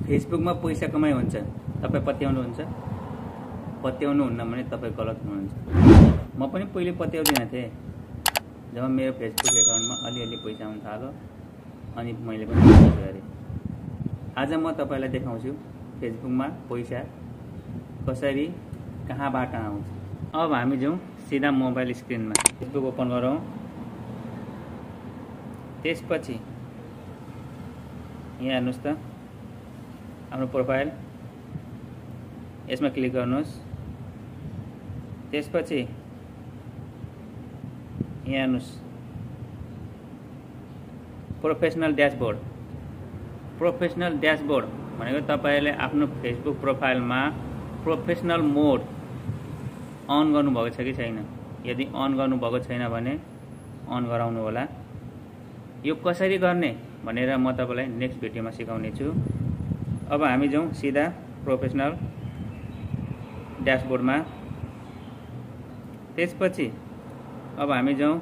फेसबुकमा पैसा कमाइ हुन्छ तपाईँ पत्याउनुहुन्छ? पत्याउनुहुन्न भने तपाईँ गलत हुनुहुन्छ। म पनि पहिले पत्याउँदिन थिएँ। जब मेरो फेसबुक एकाउन्टमा अलिअलि पैसा आउन थाल्यो अनि मैले पनि सुरु गरेँ। आज म तपाईँलाई देखाउँछु फेसबुकमा पैसा कसरी कहाँबाट आउँछ। अब हामी जाउँ सिधा मोबाइल स्क्रिनमा। फेसबुक ओपन गरौँ। त्यसपछि यहाँ हेर्नुहोस् त आफ्नो प्रोफाइल, यसमा क्लिक गर्नुहोस्। त्यसपछि यहाँ हेर्नुहोस् प्रोफेसनल ड्यासबोर्ड। प्रोफेसनल ड्यासबोर्ड भनेको तपाईँले आफ्नो फेसबुक प्रोफाइलमा प्रोफेसनल मोड अन गर्नुभएको छ कि छैन। यदि अन गर्नुभएको छैन भने अन गराउनु होला। यो कसरी गर्ने भनेर म तपाईँलाई नेक्स्ट भिडियोमा सिकाउने छु। अब हामी जाउँ सिधा प्रोफेसनल ड्यासबोर्डमा। त्यसपछि अब हामी जाउँ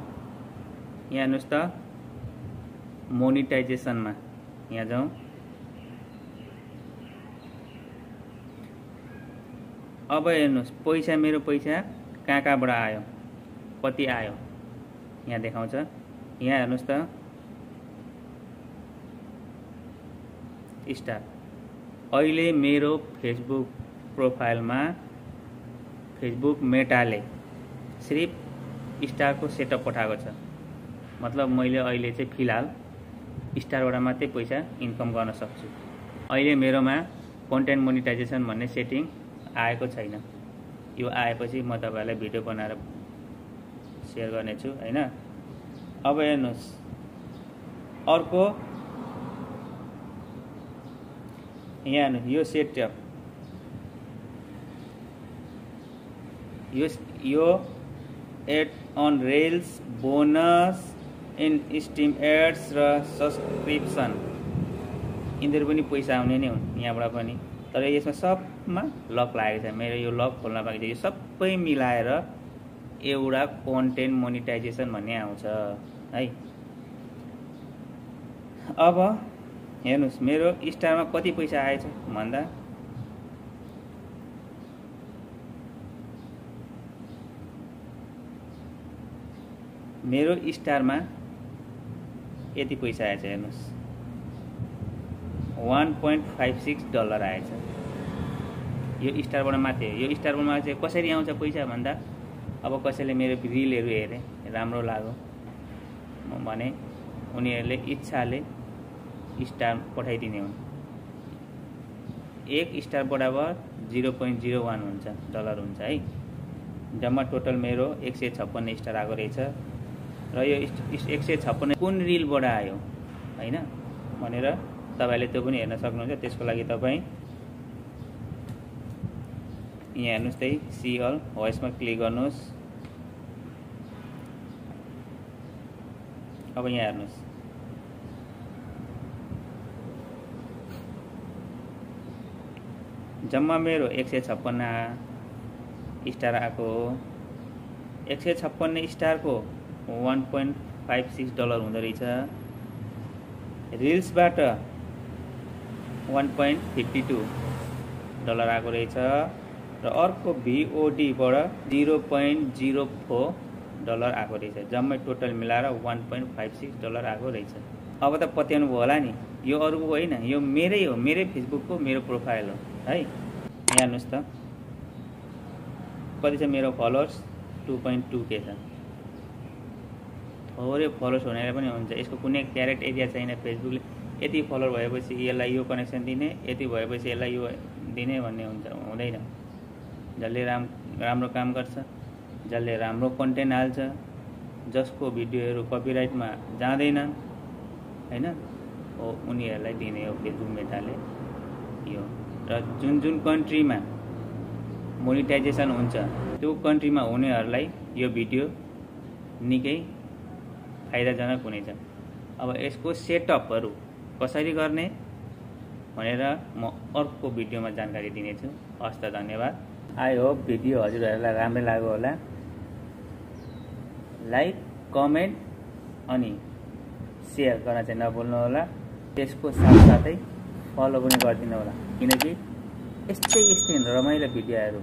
यहाँ हेर्नुहोस् त मोनिटाइजेसनमा। यहाँ जाउँ। अब हेर्नुहोस् पैसा, मेरो पैसा कहाँ कहाँबाट आयो, कति आयो यहाँ देखाउँछ। यहाँ हेर्नुहोस् त स्टार। अहिले मेरो फेसबुक प्रोफाइलमा फेसबुक मेटाले सिर्फ स्टारको सेटअप पठाएको छ। मतलब मैले अहिले चाहिँ फिलहाल स्टारबाट मात्रै पैसा इन्कम गर्न सक्छु। अहिले मेरोमा कन्टेन्ट मोनिटाइजेसन भन्ने सेटिङ आएको छैन। यो आएपछि म तपाईहरुलाई भिडियो बनाएर शेयर गर्नेछु हैन। अब हेर्नुस् अर्को यहाँ हेर्नु यो सेटअप, यो ad on reels, bonus, in stream ads र सब्सक्रिप्सन यिनीहरु पनि पैसा आउने नै हुन् यहाँबाट पनि। तर यसमा सबमा लक लागेको छ। मेरो यो लक खोल्न बाँकी छ। यो सबै मिलाएर एउटा कन्टेन्ट मोनिटाइजेसन भन्ने आउँछ है। अब हेर्नुस् मेरो स्टारमा कति पैसा आएछ भन्दा मेरो स्टारमा यति पैसा आएछ। हेर्नुस् $1.56 आएछ। यो स्टारबाट मात्रै। यो स्टारबाट चाहिँ कसरी आउँछ पैसा भन्दा अब कसैले मेरो रिलहरु हेरे, राम्रो लाग्यो भने उनीहरुले इच्छाले स्टार पठाइदिने हुन्। एक स्टार बराबर 0.01 हुन्छ डलर हुन्छ है। जम्मा टोटल मेरो 156 स्टार आएको रहेछ। र यो 156 कुन रिलबाट आयो हैन भनेर तपाईले त्यो पनि हेर्न सक्नुहुन्छ। त्यसको लागि तपाई यहाँ हेर्नुस् त्यही सी अल भोइसमा क्लिक गर्नुस्। अब यहाँ हेर्नुस् जम्मा मेरो 156 स्टार आएको। 156 स्टारको $1.56 हुँदो रहेछ। रिल्सबाट $1.52 आएको रहेछ। र अर्को VOD बाट $0.04 आएको रहेछ। जम्मै टोटल मिलाएर $1.56 आएको रहेछ। अब त पत्याउनु भयो होला नि, यो अरूको होइन, यो मेरै हो, मेरै फेसबुकको मेरो प्रोफाइल हो है। यहाँ हेर्नुस् त कति छ मेरो फलोअर्स 2.2K छ। थोरै फलोअर्स हुनेले पनि हुन्छ। यसको कुनै क्यारेट एरिया छैन। फेसबुकले यति फलोअर भएपछि यसलाई यो कनेक्सन दिने, यति भएपछि यसलाई यो दिने भन्ने हुन्छ, हुँदैन। जसले राम्रो काम गर्छ, जसले राम्रो कन्टेन्ट हाल्छ, जसको भिडियोहरु कपिराइटमा जाँदैन हैन, हो उनीहरुलाई दिने हो फेसबुक मेटाले यो। र जुन जुन कन्ट्रीमा मोनिटाइजेसन हुन्छ त्यो कन्ट्रीमा हुनेहरुलाई यो भिडियो निकै फाइदाजनक हुनेछ। अब यसको सेटअपहरु कसरी गर्ने भनेर म अर्को भिडियोमा जानकारी दिनेछु। हस्त धन्यवाद। आई होप भिडियो हजुरहरुलाई राम्रो लाग्यो होला। लाइक, कमेन्ट अनि शेयर गर्न चाहिँ नभुल्नु होला। त्यसको साथसाथै फलो पनि गर्दिनँ होला, किनकि यस्तै रमाइलो भिडियोहरू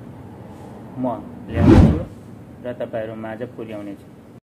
म ल्याउनेछु र तपाईँहरू माझ पुर्याउनेछु।